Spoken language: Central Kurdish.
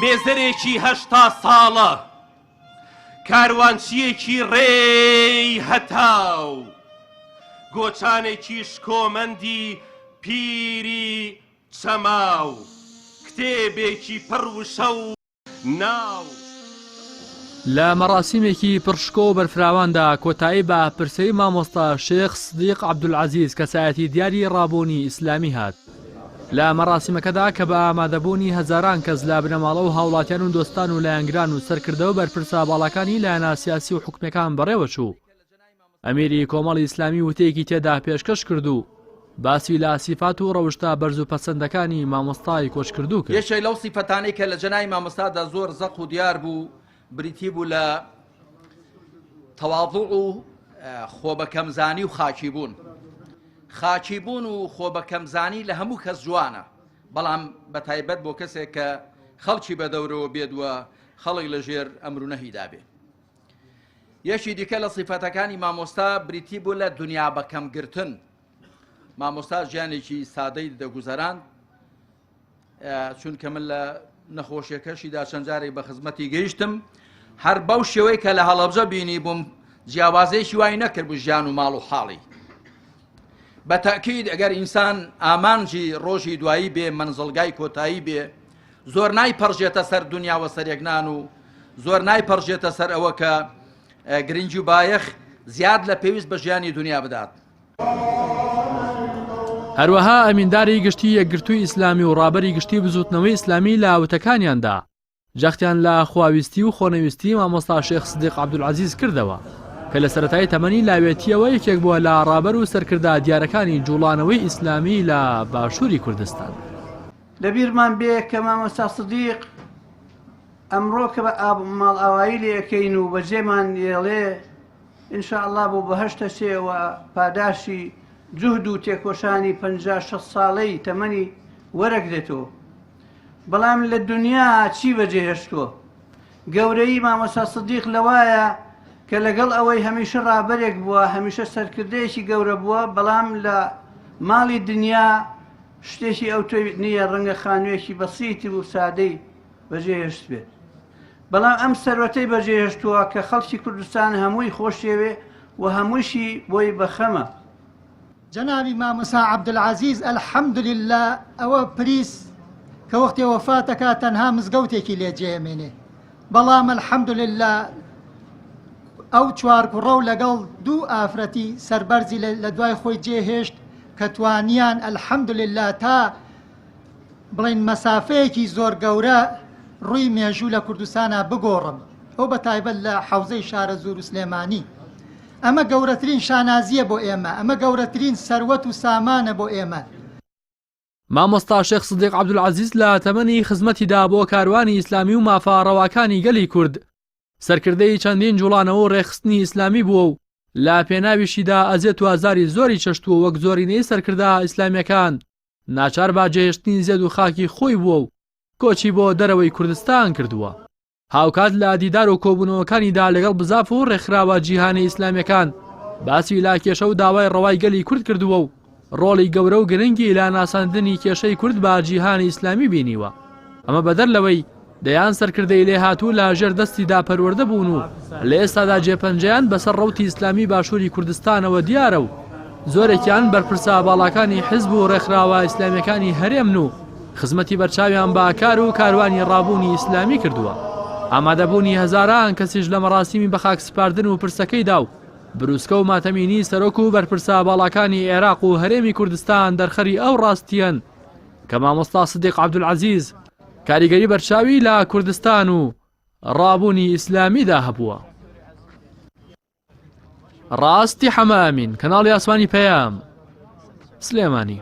مێزەرێکی 80 ساڵە، کاروانچییەکی ڕێی هەتاو، گۆچانێکی شکۆمەندی پیری چەماو، کتێبێکی پڕ وشە و ناو. لە مەڕاسیمێکی پڕ شکۆ و بەرفراواندا کۆتایی بە پرسەی مامۆستا شێخ سدیق عەبدولعەزیز کەسایەتی دیاری ڕابوونی ئیسلامی هات. لە مەڕاسیمەکەدا کە بە ئامادەبوونی هەزاران کەس لە بنەماڵە و هاوڵاتیان و دۆستان و لایەنگران و سەرکردە و بەرپرسە باڵاکانی لایەنە سیاسی و حکومیەکان بەڕێوەچوو، ئەمیری کۆمەڵی ئیسلامی وتەیەکی تێدا پێشکەش کرد و باسی لە سیفات و ڕەوشتە بەرز و پەسەندەکانی مامۆستای کۆچکردوو کرد. یەکێک لەو سیفەتانەی کە لە جەنابی مامۆستادا زۆر زەق و دیار بوو بریتی بوو لە تەواضوع و خۆبەکەمزانی و خاکیبوون. خاکیبوون و خۆبەکەمزانی لە هەموو کەس جوانە، بەڵام بەتایبەت بۆ کەسێک کە خەڵکی بەدەورەوە بێت و خەڵک لەژێر ئەمر و نەهیدا بێ. یەکی دیکە لە سیفەتەکانی مامۆستا بریتی بوو لە دنیا بەکەم گرتن. مامۆستا ژیانێکی سادەی دەگوزەراند، چونکە من لە نەخۆشیەکەشیدا چەند جارێک بە خزمەتی گەیشتم، هەر بەو شێوەی کە لە هەڵەبجە بینی بووم جیاوازێکی وای نەکرد بوو ژیان و ماڵ و حاڵی. بە تەکید ئەگەر ئینسان ئامانجی ڕۆژی دوایی بێ، مەنزڵگای کۆتایی بێ، زۆر نایپەڕژێتە سەر دنیا وە سەرێکنان و زۆر نایپەڕژێتە سەر ئەوە کە گرنگی و بایەخ زیاد لە پێویست بە ژیانی دنیا بدات. هەروەها ئەمینداری گشتی یەکگرتووی ئیسلامی و ڕابەری گشتی بزووتنەوەی ئیسلامی لە وتەکانیاندا جەختیان لە خواویستی و خۆنەویستی مامۆستا شێخ سدیق عەبدولعەزیز کردەوە کە لە سەرەتای تەمەنی لاوێتییەوە یەکێک بووە لە ڕابەر و سەرکردە دیارەکانی جوڵانەوەی ئیسلامی لە باشووری کوردستان. لەبیرمان بێ کە مامۆستا سدیق ئەمڕۆ کە بە ماڵئاوایی لێ ئەکەین و بەجێمان یێڵێ ان شاء اللە بۆ بەهەشت ئەچێ و پاداشی جوهد و تێکۆشانی 50 60 ساڵەی تەمەنی وەرەگرێتەوە بەڵام لە دنیا چی بەجێ هێشتووە گەورەی مامۆستا سدیق لەوایە کە لەگەڵ ئەوەی هەمیشە ڕابەرێک بووە هەمیشە سەرکردەیەکی گەورە بووە بەڵام لە ماڵی دنیا شتێکی ئەوتۆی نییە، ڕەنگە خانوویەکی بەسیت و سادەی بەجێهێشتبێت، بەڵام ئەم سەروەتەی بەجێهێشتووە کە خەڵکی کوردستان هەمووی خۆشیەوێ و هەموویشی بۆی بەخەمە. جەنابی مامۆسا عەبدولعەزیز الحمدللە ئەوە پریس کە وەختێ وەفات ئەکا تەنها مزگەوتێکی لێ جێ ئەمێنێ بەڵام الحمدللە ئەو چوار کوڕە و لەگەڵ دوو ئافرەتی سەربەرزی لە دوای خۆی جێ هێشت کە توانیان الحمدللە تا بڵێین مەسافەیەکی زۆر گەورە ڕووی مێژوو لە کوردستانا بگۆڕن ئەو بە تایبەت لە حەوزەی شارەزوور و سلێمانی ئەمە گەورەترین شانازییە بۆ ئێمە ئەمە گەورەترین سەروەت و سامانە بۆ ئێمە. مامۆستا شێخ سدیق عەبدولعەزیز لە تەمەنی خزمەتیدا بۆ کاروانی ئیسلامی و مافە ڕەواکانی گەلی کورد سەرکردەی چەندین جوڵانەوە و ڕێکخستنی ئیسلامی بووە و لە پێناویشیدا ئەزێت و ئازاری زۆری چەشتووە وەک زۆرینەی سەرکردە ئیسلامیەکان ناچار بە جێهێشتنی زێد و خاکی خۆی بووە و کۆچی بۆ دەرەوەی کوردستان کردووە. هاوکات لە دیدار و کۆبوونەوەکانیدا لەگەڵ بزاف و ڕێکخراوە جیهانی ئیسلامیەکان باسی لە کێشە و داوای ڕەوای گەلی کورد کردووە و ڕۆڵی گەورە و گرنگی لە ناساندنی کێشەی کورد بە جیهانی ئیسلامی بینیوە. ئەمە بەدەر لەوەی دەیان سەرکردەی لێهاتوو لە ژێر دەستیدا پەروەردە بوون و لە ئێستادا جێپەنجەیان بەسەر ڕەوتی ئیسلامی باشووری کوردستانەوە دیارە و زۆرێکیان بەرپرسە باڵاکانی حزب و ڕێکخراوە ئیسلامیەکانی هەرێمن و خزمەتی بەرچاویان بە کار و کاروانی ڕابوونی ئیسلامی کردووە. ئامادەبوونی هەزاران کەسیش لە مەراسیمی بەخاکسپاردن و پرسەکەیدا و بروسکە و ماتەمینی سەرۆک و بەرپرسە باڵاکانی عێراق و هەرێمی کوردستان دەرخەری ئەو ڕاستییەن کە مامۆستا سدیق عەبدولعەزیز کاریگەری بەرچاوی لە کوردستان و ڕابوونی ئیسلامیدا هەبووە. ڕاستی حەمە ئەمین، کەناڵی ئاسمانی پەیام، سلێمانی.